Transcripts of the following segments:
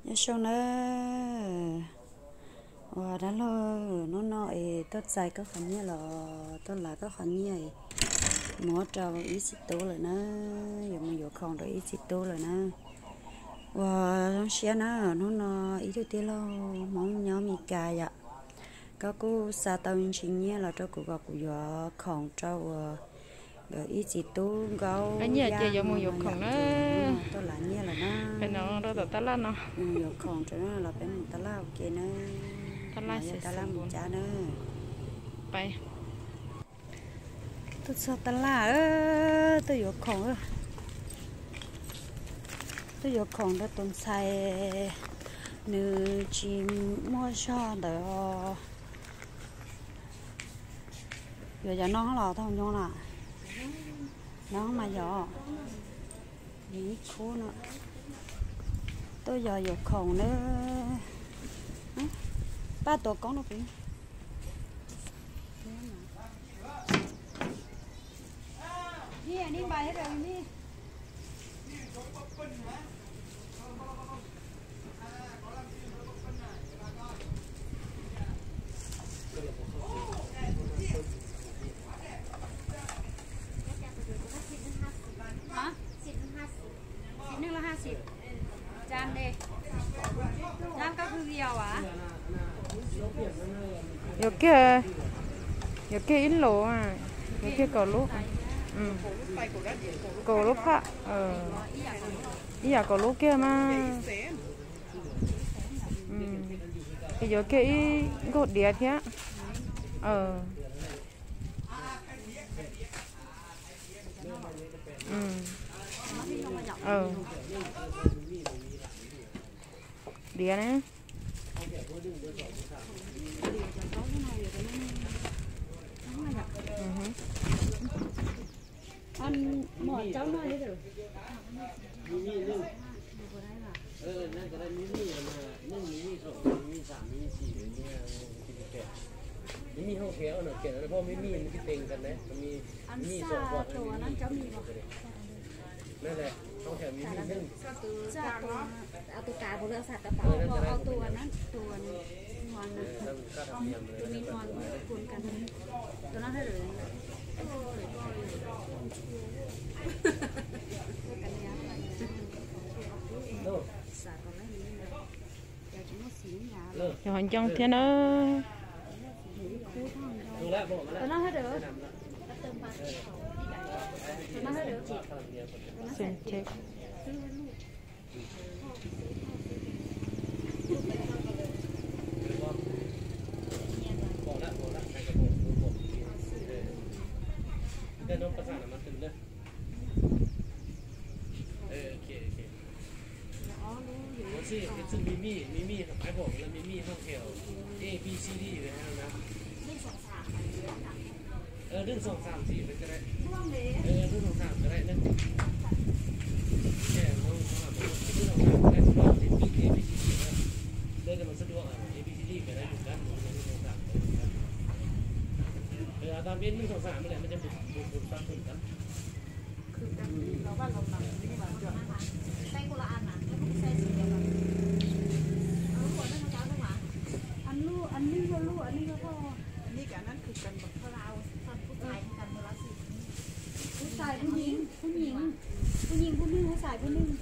Nyob zoo nawb, ua dab laug, hnub no es tuaj txais koj qhov nyiaj los tuaj lav koj qhov nyiaj es muab rau ib txiv tub lawm na, yuav mus yuav khoom rau ib txiv tub lawm na. Ua zoo siab na, hnub no ib tug tij laug Hmoob nyob Mes Kas yom, koj kuj xa tau ntsis nyiaj los rau kuv kom kuv yuav khoom rau uas nkawd ib txiv tub Nkaub Yaj ces yuav mus yuav khoom na. Tuaj lav nyiaj lawm na. Rau tom tab laj no, mus yuav khoom rau no los peb mus tab laj ua ke na. Tab laj, tab laj mus cab na. Tuaj txog tab laj, tuaj yuav khoom, tuaj yuav khoom rau tus ntxhais, nws tsis muaj zog ntawd. Yuav cov no los tau nyob na. No mas yog ib khub no. Tuaj yog yuav khoom na. Paj tuav koob rau kuv. Yuav kiag, yuav kiag ib lus, yuav kiag kaum lub, kaum lub phaj, ib yam kaum lub kiag mas. Yuav kiag ib nkaug diav thiab. Diav ne. Yog ho ncoo thiab na. Anh Lu, anh Minh Lu, anh Minh Lu. Anh Minh cả anh ăn khử khuẩn bằng thơ lao, còn phút này ăn khuẩn bằng lá xịt. Phút xài phút nhịn, phút nhịn, phút nhịn phút nưng, phút xài phút nưng.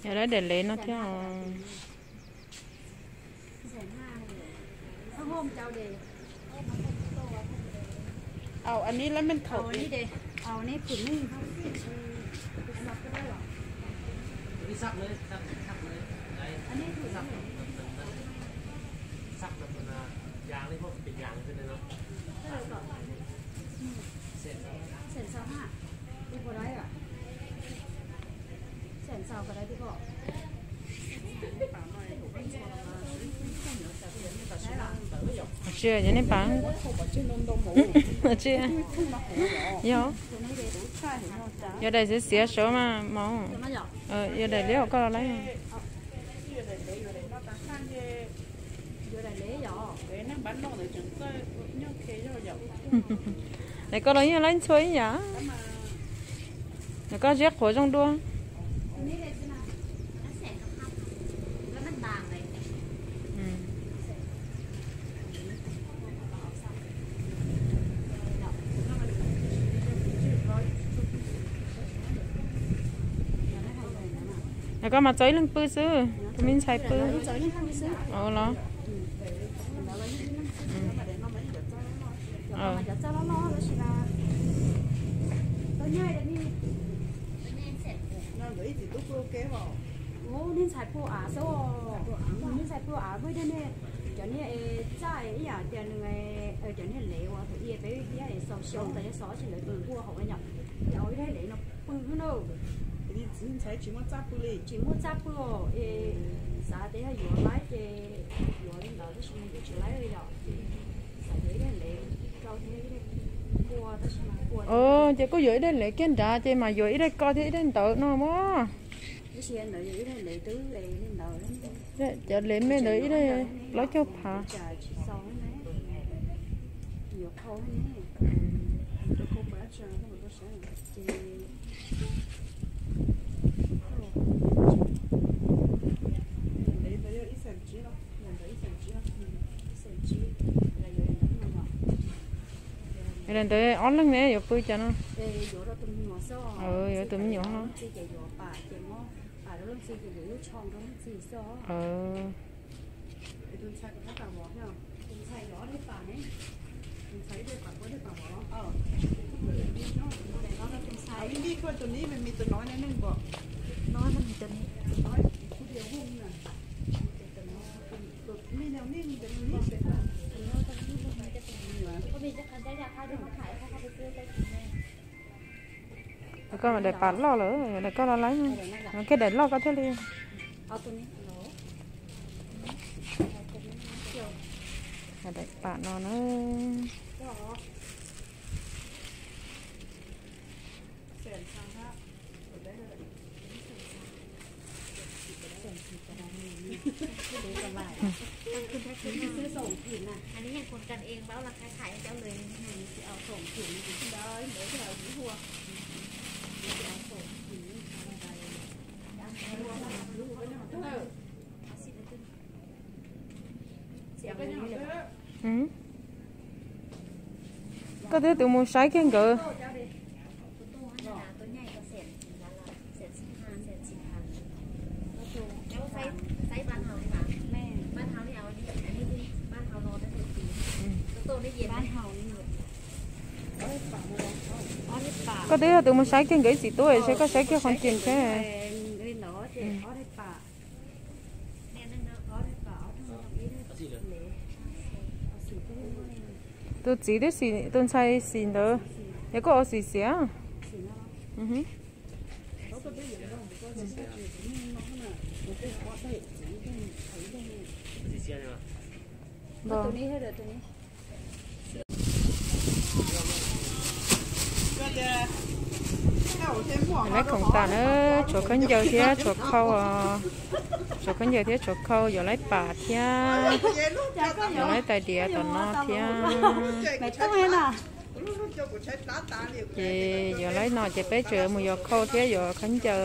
Yog lawv daim lev no thiab. Au, anib lab meej thaum, au, anib pum nij. Anib pum nij. Xẻm xaus ha, tus puas dai a? Xẻm xaus puas dai tus ko? Tsis yog nej pam. Tsis yog. Yog daim xiav xiav saud mas mov. Yog daim liab koj los laib. Daim koj los yeej laib ntxhua ib yam. Daim koj ziab qhuav zoo dua. Daim koj mas txo ib leeg pw xwb, tus me ntxhais pw. Los. Nej ntxhais pw av xwb, nej ntxhais pw av vwj thiab nej cov niag txaj ib yam tias nws cov niag lev uas thaum i peb thiab xaus xyoob los yog xaus tsis lawv tus pua hauv nyom, ces ua ib daim lev no pw xwb na. Txiv ntxhais tsis muaj txaj pw li, tsis muaj txaj pw os, es xav tias yog yuav laib ces yuav li ntawd tab sis nws twb tsis laib li yom, xav yuav ib daim lev rau thiab ib daim pua tab sis mas pua. Ces kuj yuav ib daim lev kiag nrad ces mas yuav ib daim ko thiab ib daim ntawd no mas. Tab sis ntawd yuav ib daim lev twb li ntawd. Cov lev me ntawd ib daim plaub caug phav. Tsis xaus ne, yuav qhau ne. Ntawd ob leeg ne yuav pw cas no? Yuav tus me nyuam no. Koj daim pam loj lawm, daim koj los laib, kiag daim loj koj thiaj li. Daim pam no na. Koj twb tus mus saib kiag nkawd. Koj twb yog tus mus saib kiag nkawd ib txiv tub, saib koj saib kiag qhov ntsis thiab. Tus txiv twb xim, tus ntxhais xim ntawd, yog koj ua xim xiav. Laib khoom tas na, tshuav khaub ncaws thiab tshuav khau, tshuav khaub ncaws thiab tshuav khau, yuav laib pam thiab, yuav laib tais diav tom no thiab. Ces yuav laib no ces peb tseem mus yuav khau thiab yuav khaub ncaws.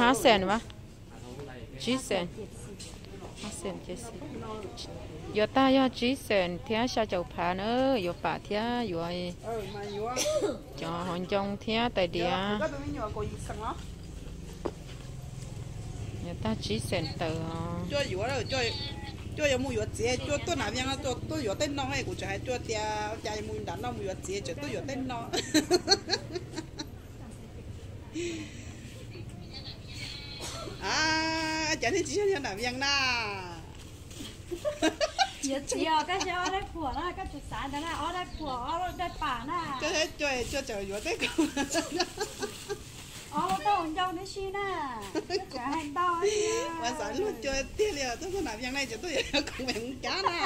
Hab xees mas, tsib xees. Yuav tag yog tsib xees thiab xya caum phav na, yuav pam thiab yuav cov hauv ncoo thiab tais diav. Tag tsib xees tawm os. Cua yuav, cua yuav mus yuav txiv, cua tuaj Nam Vias no tuaj yuav tej no, kuv tseem hais cua tias cas mus nram no mus yuav txiv tseem tuaj yuav tej no. Cas nej tsis yog nyob Nam Vias na? Yuav txiv os, koj xav ob daim phuam na, koj tsis xav ntawd na, ob daim phuam ob daim pam na. Koj cua, cua tseem yuav tej ko. Ob lub taub hau ncau neb si na. Koj tseem hais ntau. Ua xav luag cua tiag li os, tuaj tuaj Nam Vias na tseem tuaj yuav khoom me hmoov cab na.